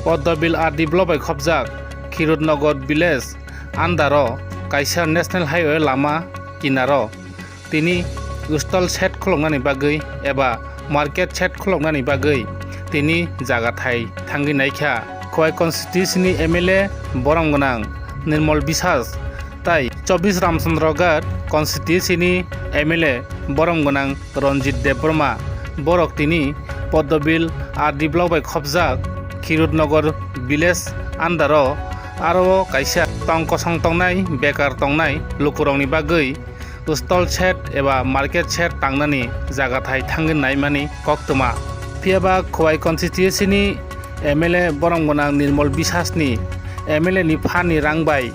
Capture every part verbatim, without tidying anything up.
Poddobil R D block bai khopjak Khirutnagar village under o kaisa National Highway lama kinaro tini stall shed khuloknani bagwi eba market shed khuloknani bagwi tini jaga thai thangwi naikha. Khowai constituency ni M L A borom gwnang Nirmal Biswas tai chobbish Ramchandra Ghat constituency ni M L A borom gwnang Ranjit Debbarma. Borok tini Poddobil R D block bai khopjak Khirutnagar village under o aro o kaisa tong kosong tongnai, bekar tongnai lukurokni bagwi stall shed eba market shed tangnani jaga thai thangwi naimani koktwma. Phiya ba Khowai constituency ni M L A borom gwnang Nirmal Biswas ni M L A ni phan ni rang bai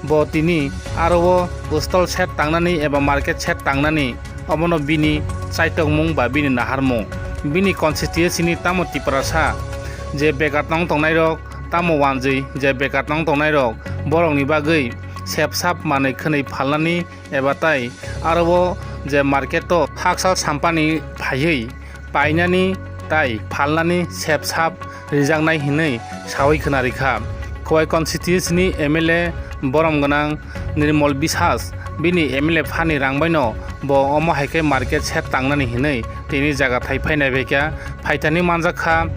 bo tini aro o stall shed tangnani eba market shed tangnani omono bini chaitokmung ba bini naharmung. Bini constituency ni tamo Tiprasa je bekar tong tongnai rok, tamo wanjwi je bekar tong tongnai rok, borokni bagwi sepsap manwi khwnwi phalnani eba tai aro o je market o hakchal sampani phaiwi painani tai phalnani sepsap rijaknai hinwi sawi khwna rikha. Khowai constituency ni M L A borom gwnang Nirmal Biswas bini M L A phani rang baino bo omo hai khe market shed tangnani hinwi tini jaga thai phainai bai kha. Phaithani manjak kha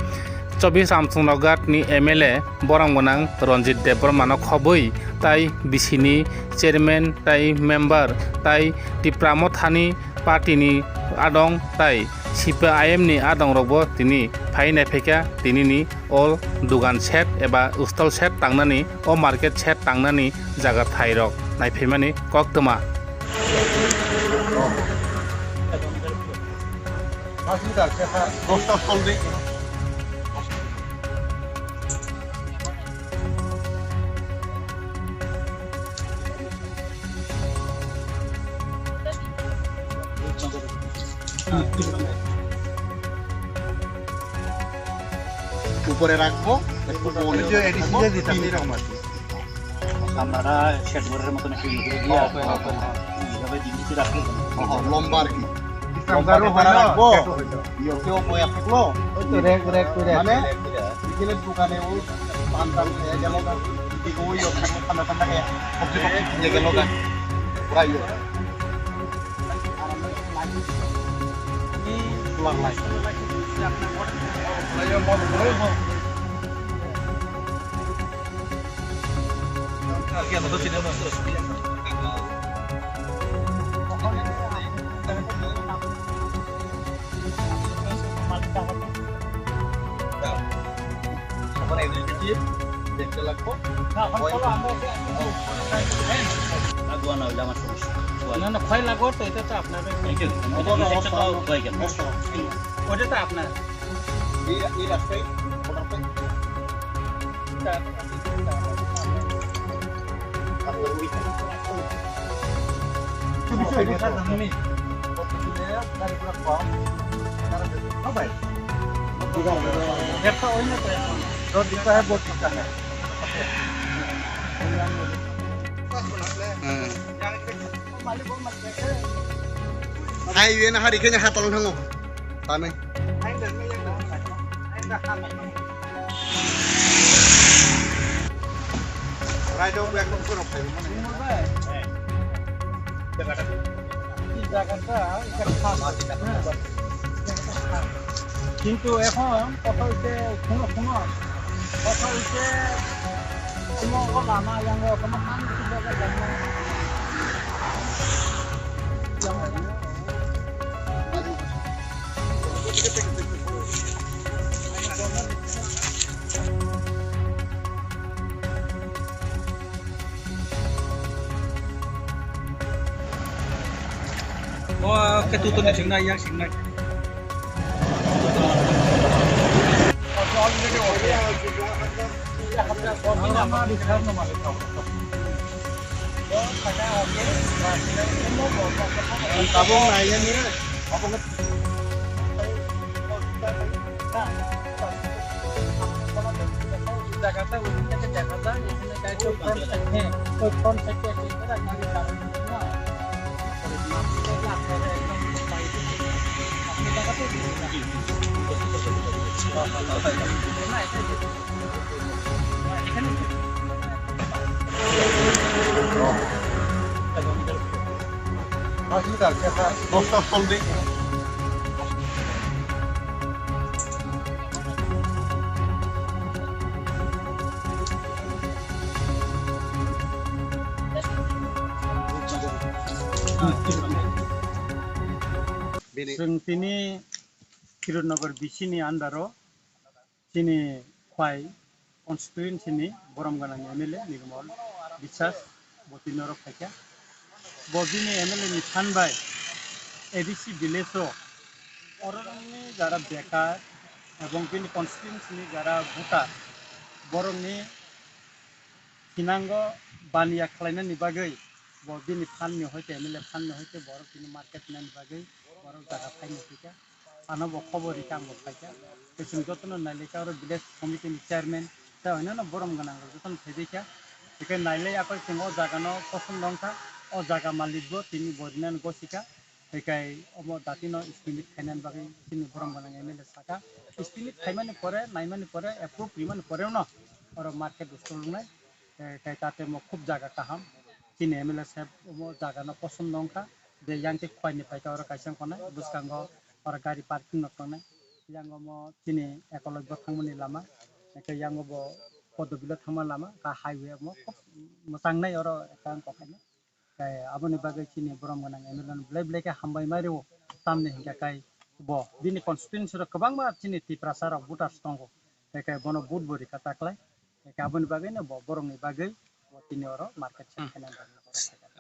chobbish Ramchandra Ghat ni M L A borom gwnang Ranjit Debbarma no khobwi tai bisini chairman tai member tai Tipra Motha ni party ni adong tai C P I M ni adong rok bo tini phai nai phaikha tini ni o dugan shed eba stall shed tangnani o market shed tangnani jaga thai rok naiphaimani koktwma. উপরে রাখবো, একটু বলে এই যে এডিসি থাকবো, দিয়ে দিতাম। তিন রকম আর কি। আমরা সেট ঘরের মতন একটা ইয়ে করে দিয়ে হ্যাঁ, আসবো। হ্যাঁ, হ্যাঁ। এইভাবে জিনিস রাখলে হবে। হ্যাঁ, হ্যাঁ, লম্বা আর কি। লম্বা লম্বা করে হয় না, রাখবো। সেট হইলো। ইয়ে কেউ বয়া থাকলো। ওই তো র‍্যাক, র‍্যাক করে মানে, আছে। বিকেলের দোকানে ওই পান টান খেয়ে গেল গা। এদিকে ওই ওখানে ঠান্ডা ঠান্ডা খেয়ে সবজি টবজি কিনে গেল গা। পুরা ইয়ে। খোলা খোলা। এখন এগ্রিগেটিভ দেখতে লাগবো। না, এখন চলো, আমরা এটা আগুয়া না হইলে আমার সমস্যা। না, না, ক্ষয় লাগবে তো, এটা তো আপনাদের। Thank you. এটা তো হয়ে গেল। ওটা তো আপনার। এই, এই রাস্তায়, ওটাতে। Hai, ini hari kayaknya hatal nang. Tane. Raidok ekdom pura phai mane. এই জায়গাটা, এটা খাস। কিন্তু এখন কথা হচ্ছে, শুনো, শুনো, কথা হচ্ছে, কোনো ওলা না, জানো, কোনো কাম কিছু জায়গা জানো না। O, ke tu tu ni singnai, yang singnai. Tabung nai yang ni. Dosta soldi. Chwng tini Kiran Nagar B C ni under o chini Khwai constituency ni borom gwnang M L A Nirmal Biswas bo tini oro phaikha. Bo bini M L A ni phan bai A D C village o oroni jara bekar ebong bini constituency ni jara voter borokni thinango baniya khlainani bagwi bo bini phan ni hoite M L A phan ni hoite borok tini market nani bagwi borok jaga phaini phaikha. Ano bo khobor rikha, ang bo phaikha. Tei chwng jotono nailaikha, oro village committee ni chairman tei onyono borom gwnang rok jotono phaibaikha. Hwnkhe nailai akhoi chwng o jaga no poson wngkha, o jaga malik bo tini bo rinani gosikha. Hwnkhe omo dati no estimate khainani bagwi chini borom gwnang M L A sakha. Estimate khaimani pore, naimani pore, approve rimani pore no oro market stall wngnai. Eh, tei tate mo khub jaga kaham. Chini M L A saheb omo jaga no poson wngkha. De yang tei Khwai ni phaikha oro kaisa wngkha nai, bwskango oro gari parking no tongnai. Yang omo chini Ekologyo thangmani lama. Hwnkhe yang bo Podobilo thangma lama, ka highway omo khub mwchang nai oro ekha wngkha khainai. Tei aboni bagwi chini borom gwnang M L A no belai belai khe hambai ma rwo. Tamni hwnkhe kai bo bini constituency rok kwbangma chini Tiprasa rok voters tongo. Tei kai bono vote bo rikha taklai. Tei kai aboni bagwi no bo borokni bagwi bo tini oro market Hmm. Khainani bagwi.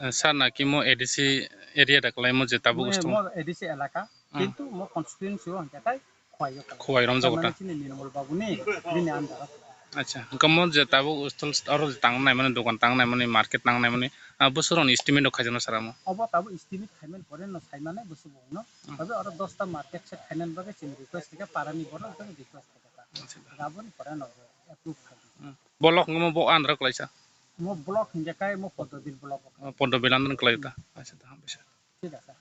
Eh, sir, naki mo A D C area da kwlaimo je tabuk Mo, stong? Mo A D C elaka, Hmm. Kintu mo constituency o hwnkhe kai Khwai o kwlai. Khwai romjak Tamani ta? Chini Nirmal Babu ni, bini under o. Acha, hwnkhe mo je tabuk stall oro je tang nai mani, dokan tang nai mani, market tang nai mani, ah, bwswk rokni estimate rok khaijak na sir amo? Obo tabuk estimate khaimani pore no saimani bwswk bo no. Hmm. Obo oro dosta market se khainani bagwi chini request khaikha, para ni borok rok request khaikha. Acha. Aboni pore no approve khaikha. Hmm. Block hwnkhe mo bo under o kwlaisa? Mo block hwnkhe kai mo Poddobil block o. Oh, Poddobil under o kwlai ta. Acha, ta, hambai sir. Thik ache.